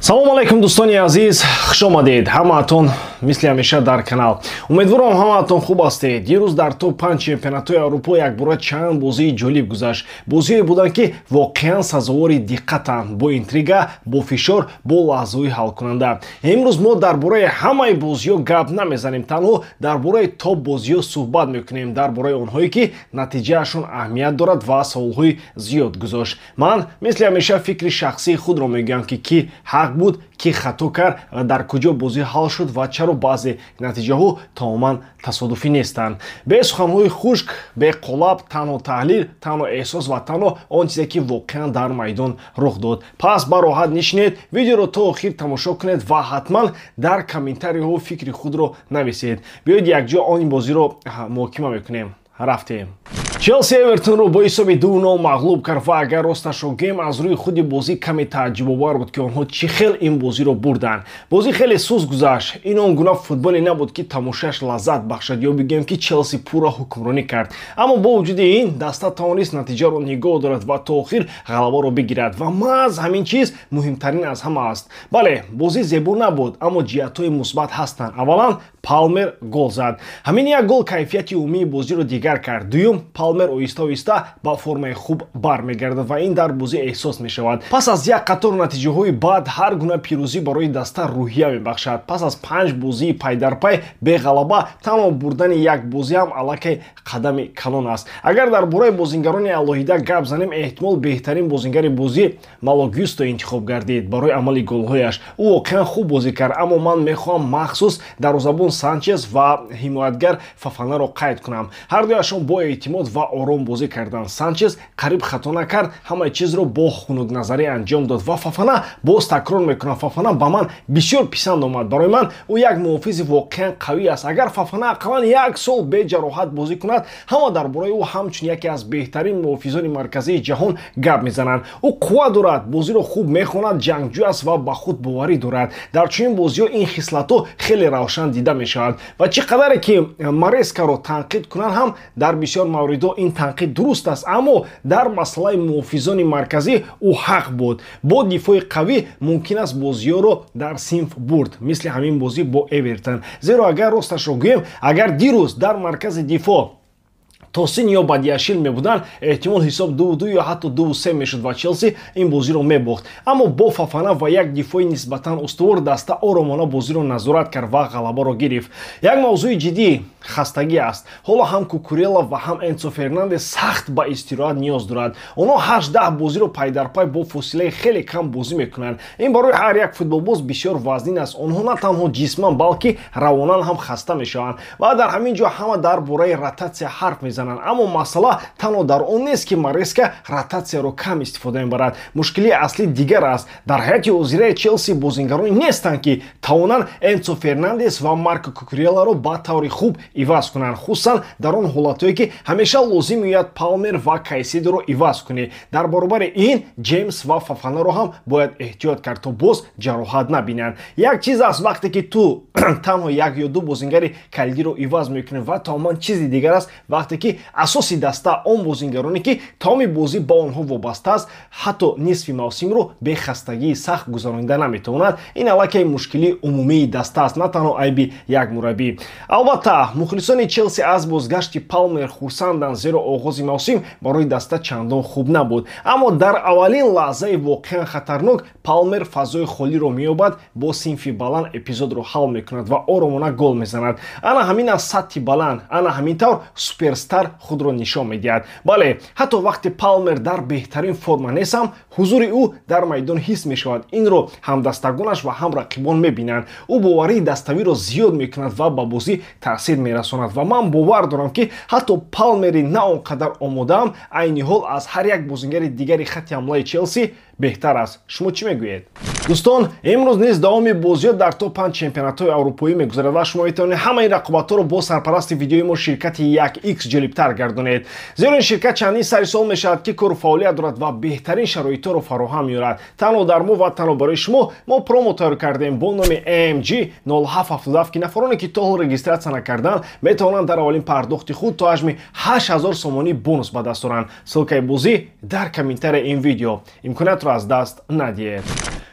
Салом алайкум, дӯстони азиз, хуш омадед ҳамаатон мисли ҳамеша дар канал. Умедворам, ҳамаатон хуб ҳастед. Дирӯз дар топ 5 чемпионатҳои Аврупо якбора чанд бозии ҷолиб гузашт. Бозиҳое буданд, ки воқеан сазовори диққатанд, бо интрига, бо фишор, бо лаҳзаҳои ҳалкунанда. Имрӯз мо дар бораи ҳамаи бозиҳо гап намезанем, танҳо дар бораи топ бозиҳо суҳбат мекунем, дар бораи онҳое, ки натиҷаашон аҳамият дорад ва саволҳои зиёд гузошт. Ман мисли ҳамеша фикри шахсии худро мегӯям, ки кӣ ҳақ буд, кӣ хато кард, дар куҷо бозӣ ҳал шуд ва чаро баъзе натиҷаҳо тамоман тасодуфӣ нестанд. Бе суханҳои хушк, бе қолаб, танҳо таҳлил, танҳо эҳсос ва танҳо он чизе, ки воқеан дар майдон рух дод. Пас ба роҳат нишинед, видеоро то охир тамошо кунед ва ҳатман дар комментариҳо фикри худро нависед. Биёед, якҷо он бозиро муҳокима мекунем. Рафтем. Челси Эвертонро бо ҳисоби 2-0 мағлуб кард ва агар росташро гӯем, аз рӯи худи бозӣ каме тааҷҷубовар буд, ки онҳо чӣ хел ин бозиро бурданд. Бозӣ хеле суст гузашт. Ин он гуна футболе набуд, ки тамошояш лаззат бахшад ё бигӯем, ки Челси пурра ҳукмронӣ кард. Аммо бо вуҷуди ин даста тавонист натиҷаро нигоҳ дорад ва то охир ғалабаро бигирад ва маҳз ҳамин чиз муҳимтарин аз ҳама аст. Бале, бозӣ зебо набуд, аммо ҷиҳатҳои мусбат ҳастанд. Аввалан, Палмер гол зад. Ҳамин як гол кайфияти умумии бозиро дигар кард. Дуюм, Палмер оҳиста оҳиста ба формаи хуб бармегардад ва ин дар бозӣ эҳсос мешавад. Пас аз як қатор натиҷаҳои бад ҳар гуна пирӯзӣ барои даста рӯҳия мебахшад. Пас аз панҷ бозии пайдарпай беғалаба танҳо бурдани як бозӣ ҳам аллакай қадами калон аст. Агар дар бораи бозингарони алоҳида гап занем, эҳтимол беҳтарин бозингари бозӣ Мало Гюсто интихоб гардид барои амали голҳояш. Ӯ воқеан хуб бозӣ кард, аммо ман мехоҳам махсус дарвозабон Санчес ва ҳимоятгар Фафанаро қайд кунам. Ҳардуяшон бо эътимод ва ором бозӣ карданд. Санчес қариб хато накард, ҳамаи чизро бо хунукназарӣ анҷом дод ва Фафана, боз такрор мекунам, Фафана ба ман бисёр писанд омад. Барои ман ӯ як муҳофизи воқеан қавӣ аст. Агар Фафана ақаллан як сол бе ҷароҳат бозӣ кунад, ҳама дар бораи ӯ ҳамчун яке аз беҳтарин муҳофизони марказии ҷаҳон гап мезананд. Ӯ қувва дорад, бозиро хуб мехонад, ҷангҷӯ аст ва ба худ боварӣ дорад. Дар чунин бозиҳо ин хислатҳо хеле равшан дида мешавад ва чӣ қадаре ки Марескаро танқид кунанд ҳам, дар бисёр мавридҳо ин танқид дуруст аст, аммо дар масъалаи муҳофизони марказӣ ӯ ҳақ буд. Бо дифои қавӣ мумкин аст бозиҳоро дар синф бурд, мисли ҳамин бозӣ бо Эвертон. Зеро агар росташро гӯем, агар дирӯз дар маркази дифоъ Тосин ё Бадиашил мебуданд, эҳтимол ҳисоб 2-2 ё ҳатто 2-3 мешуд ва Челси ин бозиро мебохт. Аммо бо Фафана ва як дифои нисбатан устувор даста оромона бозиро назорат кард ва ғалабаро гирифт. Як мавзӯи ҷиддӣ хастагӣ аст. Ҳоло ҳам Кукурела ва ҳам Энсо Фернандес сахт ба истироҳат ниёз дорад. Онҳо 8-10 бозиро пайдарпай бо фосилаи хеле кам бозӣ мекунанд. Ин барои ҳар як футболбоз бисёр вазнин аст. Онҳо на танҳо ҷисман, балки равонан ҳам хаста мешаванд ва дар ҳамин ҷо ҳама дар бораи ротатсия ҳарф мезананд, аммо масъала танҳо дар он нест, ки Мареска ротатсияро кам истифода мебарад. Мушкилии аслӣ дигар аст. Дар ҳайати ҳозираи Челси бозингароне нестанд, ки тавонанд Энсо Фернандес ва Марко Кукуреларо ба таври хуб иваз кунанд, хусусан дар он ҳолатҳое, ки ҳамеша лозим меояд Палмер ва Кайседоро иваз кунӣ. Дар баробари ин Ҷеймс ва Фафанаро ҳам бояд эҳтиёт кард, то боз ҷароҳат набинанд. Як чиз аст, вақте ки ту танҳо як ё ду бозингари калидиро иваз мекунӣ, ва тамоман чизи дигар аст, вақте ки асоси даста, он бозингароне, ки тамоми бозӣ ба онҳо вобаста аст, ҳатто нисфи мавсимро бе хастагии сахт гузаронида наметавонад. Ин аллакай мушкилии умумии даста аст, на танҳо айби як мураббӣ. Албатта, мухлисони Челси аз бозгашти Палмер хурсанданд, зеро оғози мавсим барои даста чандон хуб набуд. Аммо дар аввалин лаҳзаи воқеан хатарнок Палмер фазои холиро меёбад, бо синфи баланд эпизодро ҳал мекунад ва оромона гол мезанад. Ана ҳамин аз сатҳи баланд, ана ҳамин тавр суперстар худро нишон медиҳад. Бале, ҳатто вақте Палмер дар беҳтарин форма нест ҳам, ҳузури ӯ дар майдон ҳис мешавад. Инро ҳамдастагонаш ва ҳам рақибон мебинанд. Ӯ боварии даставиро зиёд мекунад ва ба бозӣ таъсир мерасонад ва ман бовар дорам, ки ҳатто Палмери на он қадар омодаам айни ҳол аз ҳар як бозингари дигари хатти ҳамлаи Челси беҳтар аст. Шумо чӣ мегӯед, дӯстон? Имрӯз низ давоми бозиҳо дар топ 5 чемпионатҳои аврупоӣ мегузарад ва шумо метавонед ҳамаи рақобатҳоро бо сарпарасти видеои мо, ширкати 1X, ҷолибтар гардонед, зеро ин ширкат чандин сари сол мешавад, ки кору фаъолият дорад ва беҳтарин шароитҳоро фароҳам меорад. Танҳо дар мо ва танҳо барои шумо мо промо тайёр кардем бо номи AMG 0777, ки нафароне, ки то ҳол регистрация накарданд, метавонанд дар аввалин пардохти худ то ҳаҷми 8000 сомонӣ бонус ба даст оранд. Ссылкаи бозӣ дар комментарияи ин видео. Имкониятро аз даст надиҳед.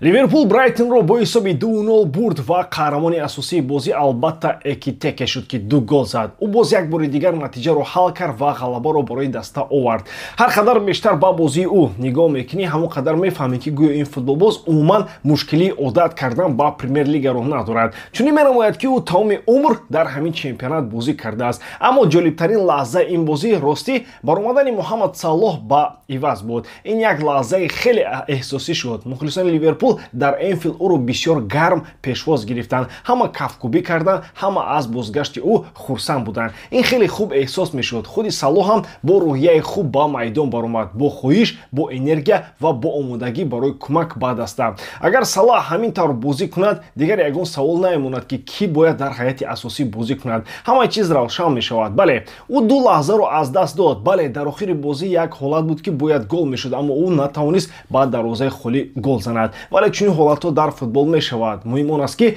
Ливерпул Брайтонро бо ҳисоби 2-0 бурд ва қаҳрамони асосии бозӣ албатта Экитеке шуд, ки ду гол зад. Ӯ боз як бори дигар натиҷаро ҳал кард ва ғалабаро барои даста овард. Ҳар қадар бештар ба бозии ӯ нигоҳ мекунӣ, ҳамон қадар мефаҳмӣ, ки гӯё ин футболбоз умуман мушкилии одат кардан ба Премер-лигаро надорад. Чунин менамояд, ки ӯ тамоми умр дар ҳамин чемпионат бозӣ кардааст. Аммо ҷолибтарин лаҳзаи ин бозӣ ростӣ баромадани Муҳаммад Салоҳ ба иваз буд. Ин як лаҳзаи хеле эҳсосӣ шуд. Мухлисони Ливерпул дар Энфилд ӯро бисёр гарм пешвоз гирифтанд. Ҳама кафкӯбӣ карданд, ҳама аз бозгашти ӯ хурсанд буданд. Ин хеле хуб эҳсос мешуд. Худи Салоҳ ҳам бо рӯҳияи хуб ба майдон баромад, бо хоҳиш, бо энергия ва бо омодагӣ барои кӯмак ба даста. Агар Салоҳ ҳамин тавр бозӣ кунад, дигар ягон савол намемонад, ки кӣ бояд дар ҳайати асосӣ бозӣ кунад. Ҳамаи чиз равшан мешавад. Бале, ӯ ду лаҳзаро аз даст дод. Бале, дар охири бозӣ як ҳолат буд, ки бояд гол мешуд, аммо ӯ натавонист ба дарвозаи холӣ гол занад. Вале чунин ҳолатҳо дар футбол мешавад. Муҳим он аст, ки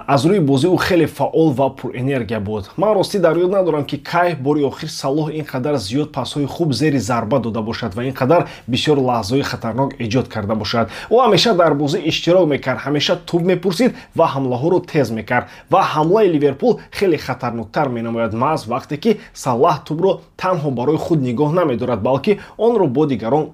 аз рӯи бозӣ ӯ хеле фаъол ва пурэнергия буд. Ман ростӣ дар ёд надорам, ки кай бори охир Салоҳ ин қадар зиёд пасҳои хуб зери зарба дода бошад ва ин қадар бисёр лаҳзаҳои хатарнок эҷод карда бошад. Ӯ ҳамеша дар бозӣ иштирок мекард, ҳамеша тӯб мепурсид ва ҳамлаҳоро тез мекард. Ва ҳамлаи Ливерпул хеле хатарноктар менамояд маҳз вақте ки Салоҳ тӯбро танҳо барои худ нигоҳ намедорад, балки онро бо дигарон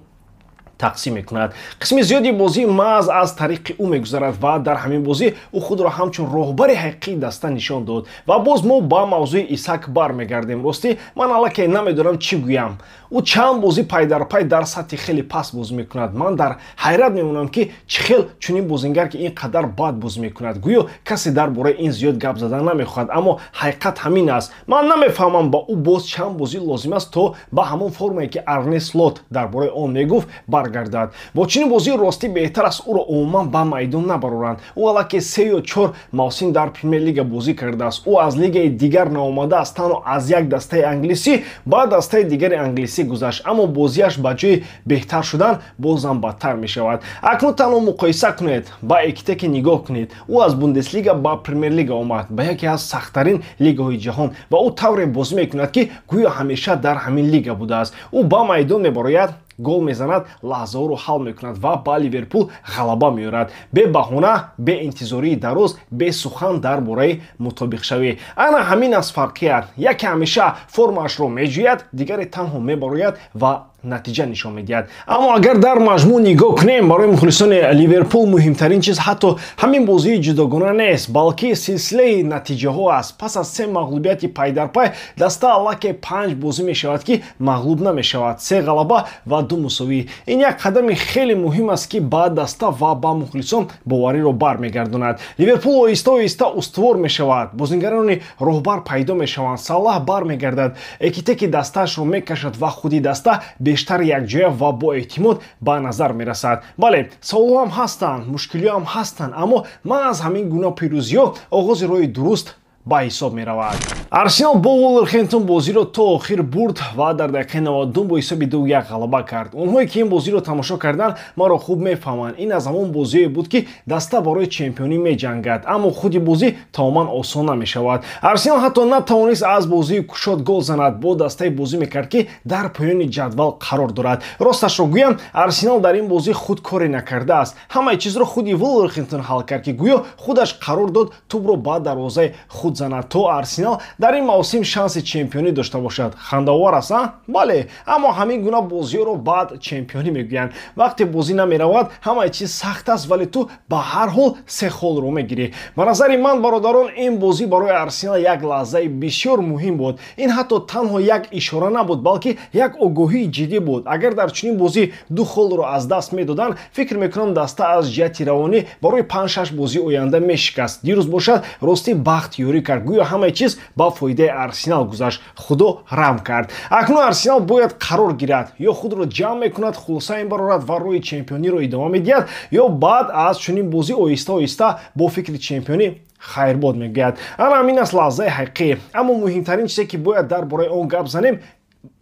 тақсим мекунад. Қисми зиёди бозӣ маҳз аз тариқи ӯ мегузарад ва дар ҳамин бозӣ ӯ худро ҳамчун роҳбари ҳақиқии даста нишон дод. Ва боз мо ба мавзӯи Исак бармегардем. Ростӣ ман аллакай намедонам чӣ гӯям. Ӯ чанд бозӣ пайдарпай дар сатҳи хеле паст бозӣ мекунад. Ман дар ҳайрат мемонам, ки чӣ хел чунин бозингар, ки ин қадар бад бозӣ мекунад. Гӯё касе дар бораи ин зиёд гап задан намехоҳад, аммо ҳақиқат ҳамин аст. Ман намефаҳмам, ба ӯ боз чанд бозӣ лозим аст, то ба ҳамон формае, ки Арне Слот дар бораи он мегуфт, баргардад. Бо чунин бозии ростӣ беҳтар аст ӯро умуман ба майдон набароранд. Ӯ аллакай 3 ё 4 мавсим дар Премер-лига бозӣ кардааст. Ӯ аз лигаи дигар наомадааст, танҳо аз як дастаи англисӣ ба дастаи дигари англисӣ гузашт, аммо бозиаш ба ҷои беҳтар шудан бозам бадтар мешавад. Акнун танҳо муқоиса кунед, ба Экитеке нигоҳ кунед. Ӯ аз Бундеслига ба Премер-лига омад, ба яке аз сахттарин лигаҳои ҷаҳон, ва ӯ тавре бозӣ мекунад, ки гӯё ҳамеша дар ҳамин лига будааст. Ӯ ба майдон мебарояд, гол мезанад, лаҳзаҳоро ҳал мекунад ва ба Ливерпул ғалаба меорад, бебаҳона, беинтизории дароз, бесухан дар бораи мутобиқшавӣ. Ана ҳамин аст фарқият: яке ҳамеша формаашро меҷӯяд, дигаре танҳо мебарояд ва натиҷа нишон медиҳад. Аммо агар дар маҷмӯъ нигоҳ кунем, барои мухлисони Ливерпул муҳимтарин чиз ҳатто ҳамин бозии ҷудогона нест, балки силсилаи натиҷаҳо аст. Пас аз се мағлубияти пайдарпай даста аллакай панҷ бозӣ мешавад, ки мағлуб намешавад: се ғалаба ва ду мусовӣ. Ин як қадами хеле муҳим аст, ки ба даста ва ба мухлисон бовариро бармегардонад. Ливерпул оҳиста оҳиста устувор мешавад, бозингарони роҳбар пайдо мешаванд, Салаҳ бармегардад, Экитеки дастаашро мекашад ва худи даста бештар якҷоя ва бо эътимод ба назар мерасад. Бале, саволҳо ҳам ҳастанд, мушкилиҳо ҳам ҳастанд, аммо маҳз ҳамин гуна пирӯзиҳо оғози роҳи дуруст ба ҳисоб меравад. Арсенал бо Вулверхэмптон бозиро то охир бурд ва дар дақиқаи 92 бо ҳисоби 2-1 ғалаба кард. Онҳое, ки ин бозиро тамошо карданд, маро хуб мефаҳманд. Ин аз ҳамон бозиое буд, ки даста барои чемпионӣ меҷангад, аммо худи бозӣ тамоман осон намешавад. Арсенал ҳатто натавонист аз бозии кушод гол занад, бо дастае бозӣ мекард, ки дар поёни ҷадвал қарор дорад. Росташро гӯям, Арсенал дар ин бозӣ худ коре накардааст. Ҳамаи чизро худи Вулверхэмптон ҳал кард, ки гӯё худаш қарор дод тӯбро ба дарвозаи худ занад, то Арсенал дар ин мавсим шанси чемпионӣ дошта бошад. Хандаовар аст, а? Бале, аммо ҳамин гуна бозиҳоро баъд чемпионӣ мегӯянд. Вақте бозӣ намеравад, ҳамаи чиз сахт аст, вале ту ба ҳар ҳол се холро мегирӣ. Ба назари ман, бародарон, ин бозӣ барои Арсенал як лаҳзаи бисёр муҳим буд. Ин ҳатто танҳо як ишора набуд, балки як огоҳии ҷиддӣ буд. Агар дар чунин бозӣ ду холро аз даст медоданд, фикр мекунам, даста аз ҷиҳати равонӣ барои панҷ-шаш бозии оянда мешикаст. Дирӯз бошад, ростӣ бахт ёрӣ кард. Гӯё ҳамаи чиз ба фоидаи Арсенал гузашт, Худо раҳм кард. Акнун Арсенал бояд қарор гирад: ё худро ҷамъ мекунад, хулоса мебарорад ва роҳи чемпиониро идома медиҳад, ё баъд аз чунин бозӣ оҳиста оҳиста бо фикри чемпионӣ хайрбод мегӯяд. Ана ҳамин аст лаҳзаи ҳақиқӣ. Аммо муҳимтарин чизе, ки бояд дар бораи он гап занем,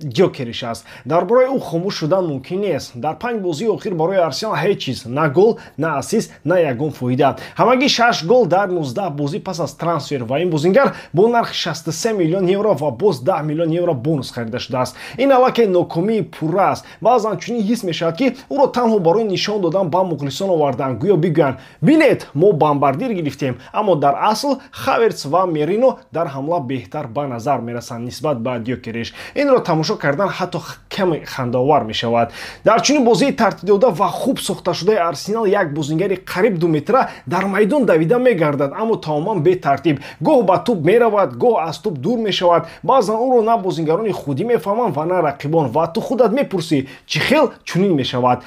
Гёкериш аст. Дар бораи ӯ хомӯш шудан мумкин нест. Дар 5 бозии охир барои Арсенал ҳеҷ чиз, на гол, на ассист, на ягон фоида. Ҳамагӣ 6 гол дар 19 бозӣ пас аз трансфер ва ин бозингар бо нархи 63 миллион евро ва боз 10 миллион евро бонус харида шудааст. Ин аллакай нокомии пурра аст. Баъзан чунин ҳис мешавад, ки ӯро танҳо барои нишон додан ба мухлисон оварданд, гӯё бигӯянд: бинед, мо бомбардир гирифтем, аммо дар асл Хаверц ва Мерино дар ҳамла беҳтар ба назар мерасанд нисбат ба Гёкериш. Инро тамошо кардан ҳатто каме хандаовар мешавад. Дар чунин бозии тартибдода ва хуб сохташудаи Арсенал як бозингари қариб 2 метра дар майдон давида мегардад, аммо тамоман бетартиб. Гоҳ ба тӯб меравад, гоҳ аз тӯб дур мешавад. Баъзан ӯро на бозингарони худӣ мефаҳманд ва на рақибон, ва ту худат мепурсӣ, чӣ хел чунин мешавад.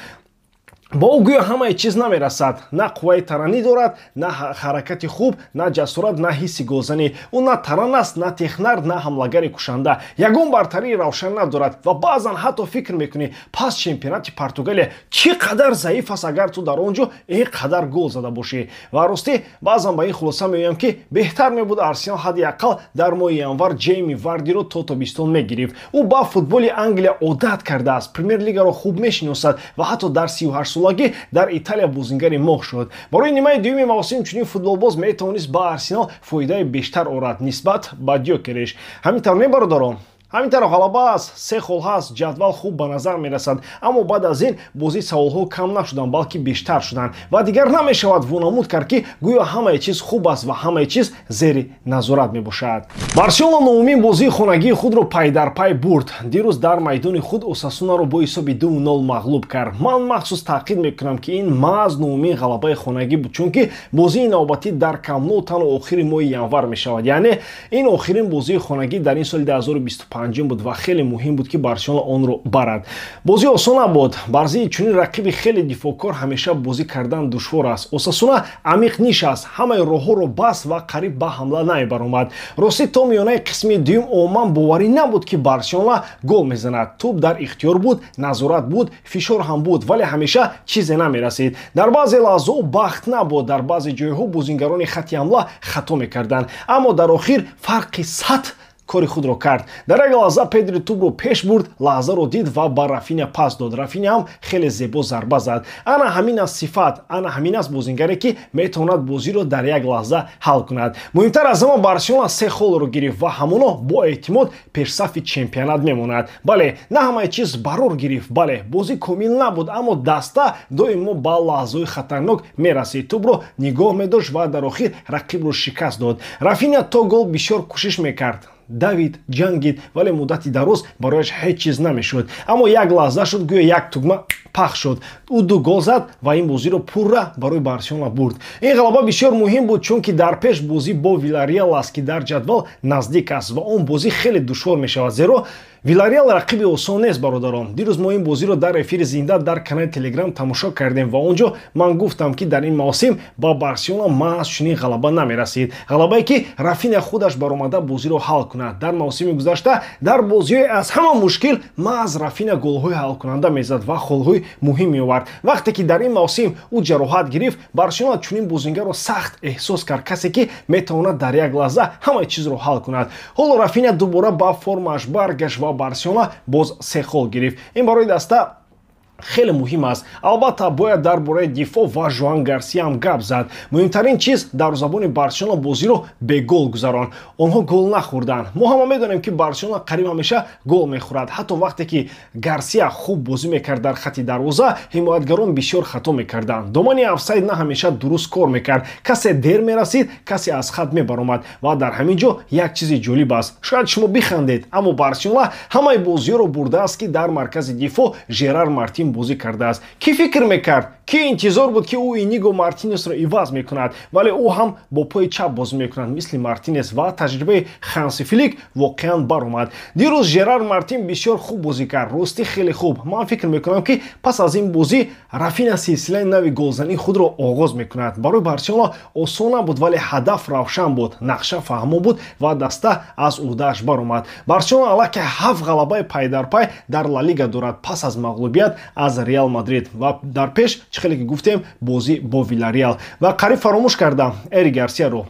Ба ӯ гӯё ҳамаи чиз намерасад. На қувваи таранӣ дорад, на ҳаракати хуб, на ҷасорат, на ҳисси голзанӣ. Ӯ на таран аст, на технар, на ҳамлагари кушанда. Ягон бартарии равшан надорад ва баъзан ҳатто фикр мекунӣ, пас чемпионати Португалия чӣ қадар заиф аст, агар ту дар он ҷо ин қадар гол зада бошӣ. Ва ростӣ баъзан ба ин хулоса меоям, ки беҳтар мебуд Арсенал ҳадди ақал дар моҳи январ Ҷейми Вардиро то тобистон мегирифт. Ӯ ба футболи Англия одат кардааст, Премер-лигаро хуб мешиносад ва ҳатто дар 38 солагӣ дар Италия бозингари моҳ шуд. Барои нимаи дуюми мавсим чунин футболбоз метавонист ба Арсенал фоидаи бештар орад нисбат ба Гёкериш. Ҳамин тавр не, бародарон? Ҳамин тавр ғалаба аст, 3 хол ҳаст, ҷадвал хуб ба назар мерасад, аммо баъд аз ин бозӣ саволҳо кам нашуданд, балки бештар шуданд ва дигар намешавад вонамуд кард, ки гӯё ҳамаи чиз хуб аст ва ҳамаи чиз зери назорат мебошад. Барселона нуҳумин бозии хонагии худро пай дар пай бурд. Дирӯз дар майдони худ Осасунаро бо ҳисоби 2-0 мағлуб кард. Ман махсус таъқид мекунам, ки ин маҳз нуҳумин ғалабаи хонагӣ буд, чунки бозии навбатӣ дар Камп Ноу танҳо охири моҳи январ мешавад. Яъне ин охирин бозии хонагӣ дар ин соли 2025 буд ва хеле муҳим буд, ки Барселона онро барад. Бозӣ осон набуд. Бар зидди чунин рақиби хеле дифоъкор ҳамеша бозӣ кардан душвор аст. Осасуна амиқ нишаст, ҳамаи роҳҳоро баст ва қариб ба ҳамла намебаромад. Ростӣ то миёнаи қисми дуюм умуман боварӣ набуд, ки Барселона гол мезанад. Тӯб дар ихтиёр буд, назорат буд, фишор ҳам буд, вале ҳамеша чизе намерасид. Дар баъзе лаҳзаҳо бахт набуд, дар баъзе ҷойҳо бозингарони хатти ҳамла хато мекарданд, аммо дар охир фарқи сатҳ кори худро кард. Дар як лаҳза Педри тӯбро пеш бурд, лаҳзаро дид ва ба Рафиня пас дод. Рафиня ҳам хеле зебо зарба зад. Ана ҳамин аст сифат, ана ҳамин аст бозингаре, ки метавонад бозиро дар як лаҳза ҳал кунад. Муҳимтар аз ҳама, Барселона 3 холро гирифт ва ҳамоно бо эътимод пешсафи чемпионат мемонад. Бале, на ҳамаи чиз барор гирифт, бале, бозӣ комил набуд, аммо даста доимо ба лаҳзаҳои хатарнок мерасид, тӯбро нигоҳ медошт ва дар охир рақибро шикаст дод. Рафиня то гол бисёр кӯшиш мекард, давид, ҷангид, вале муддати дароз барояш ҳеҷ чиз намешуд. Аммо як лаҳза шуд, гӯё як тугма пахш шуд. Ӯ 2 гол зад ва ин бозиро пурра барои Барселона бурд. Ин ғалаба бисёр муҳим буд, чунки дар пеш бозӣ бо Вилареал аст, ки дар ҷадвал наздик аст ва он бозӣ хеле душвор мешавад, зеро Вилареал рақиби осон нест, бародарон. Дирӯз мо ин бозиро дар эфири зинда дар канали Телеграм тамошо кардем ва он ҷо ман гуфтам, ки дар ин мавсим ба Барселона маҳз чунин ғалаба намерасид. Ғалабае, ки Рафиня худаш баромада бозиро ҳал кунад. Дар мавсими гузашта дар бозиҳои аз ҳама мушкил маҳз Рафиня голҳои ҳалкунанда мезад ва холҳои муҳим меовард. Вақте ки дар ин мавсим ӯ ҷароҳат гирифт, Барселона чунин бозингарро сахт эҳсос кард, касе ки метавонад дар як лаҳза ҳамаи чизро ҳал кунад. Ҳоло Рафиня дубора ба формааш баргашт ва Барселона боз 3 хол гирифт. Ин барои даста хеле муҳим аст. Албатта, бояд дар бораи дифоъ ва Жуан Гарсия ҳам гап зад. Муҳимтарин чиз, дарвозабони Барселона бозиро бегол гузаронд. Онҳо гол нахӯрданд. Мо ҳама медонем, ки Барселона қариб ҳамеша гол мехӯрад. Ҳатто вақте ки Гарсия хуб бозӣ мекард дар хатти дарвоза, ҳимоятгарон бисёр хато мекарданд. Домани офсайд на ҳамеша дуруст кор мекард. Касе дер мерасид, касе аз хат мебаромад. Ва дар ҳамин ҷо як чизи ҷолиб аст. Шояд шумо бихандед, аммо Барселона ҳамаи бозиҳоро бурдааст, ки дар маркази дифоъ Жерар Мартин бозӣ кардааст. Кӣ фикр мекард, кӣ интизор буд, ки ӯ Иниго Мартинесро иваз мекунад, вале ӯ ҳам бо пои чап бозӣ мекунад мисли Мартинес ва таҷрибаи Ханси Флик воқеан баромад. Дирӯз Жерар Мартин бисёр хуб бозӣ кард, ростӣ хеле хуб. Ман фикр мекунам, ки пас аз ин бозӣ Рафиня силсилаи нави голзании худро оғоз мекунад. Барои Барселона осон набуд, вале ҳадаф равшан буд, нақша фаҳмо буд ва даста аз уҳдааш баромад. Барселона аллакай 7 ғалабаи пайдарпай дар Ла Лига дорад пас аз мағлубият аз Реал Мадрид ва дар пеш, чӣ хеле ки гуфтем, бозӣ бо Вилареал. Ва қариб фаромӯш кардам Эри Гарсияро.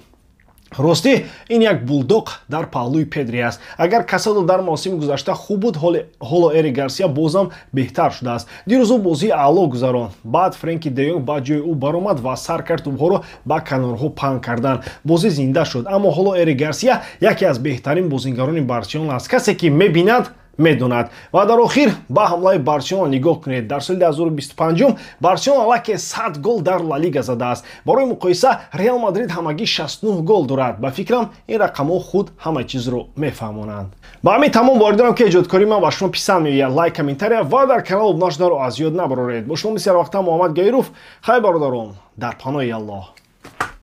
Ростӣ, ин як булдог дар паҳлӯи Педри аст. Агар Касадо дар мавсими гузашта хуб буд, ҳоло Эрик Гарсия бозам беҳтар шудааст. Дирӯз ӯ бозии аъло гузаронд. Баъд Френки де Йонг ба ҷои ӯ баромад ва сар кард тӯбҳоро ба канорҳо паҳн кардан. Бозӣ зинда шуд, аммо ҳоло Эрик Гарсия яке аз беҳтарин бозингарони Барселона аст. Касе ки мебинад, медонад. Ва дар охир ба ҳамлаи Барселона нигоҳ кунед. Дар соли 2025 Барселона аллакай 100 гол дар Ла Лига задааст. Барои муқоиса, Реал Мадрид ҳамагӣ 69 гол дорад. Ба фикрам, ин рақамҳо худ ҳама чизро мефаҳмонанд. Ба ҳамин тамом. Боварӣ дорам, ки эҷодкории ман ба шумо писанд меояд. Лайк, комментария ва дар канал обуна шуданро аз ёд набароред. Бо шумо мисли ҳарвақта Муҳаммад Гаиров. Хайр, бародарон, дар паноҳи Аллоҳ.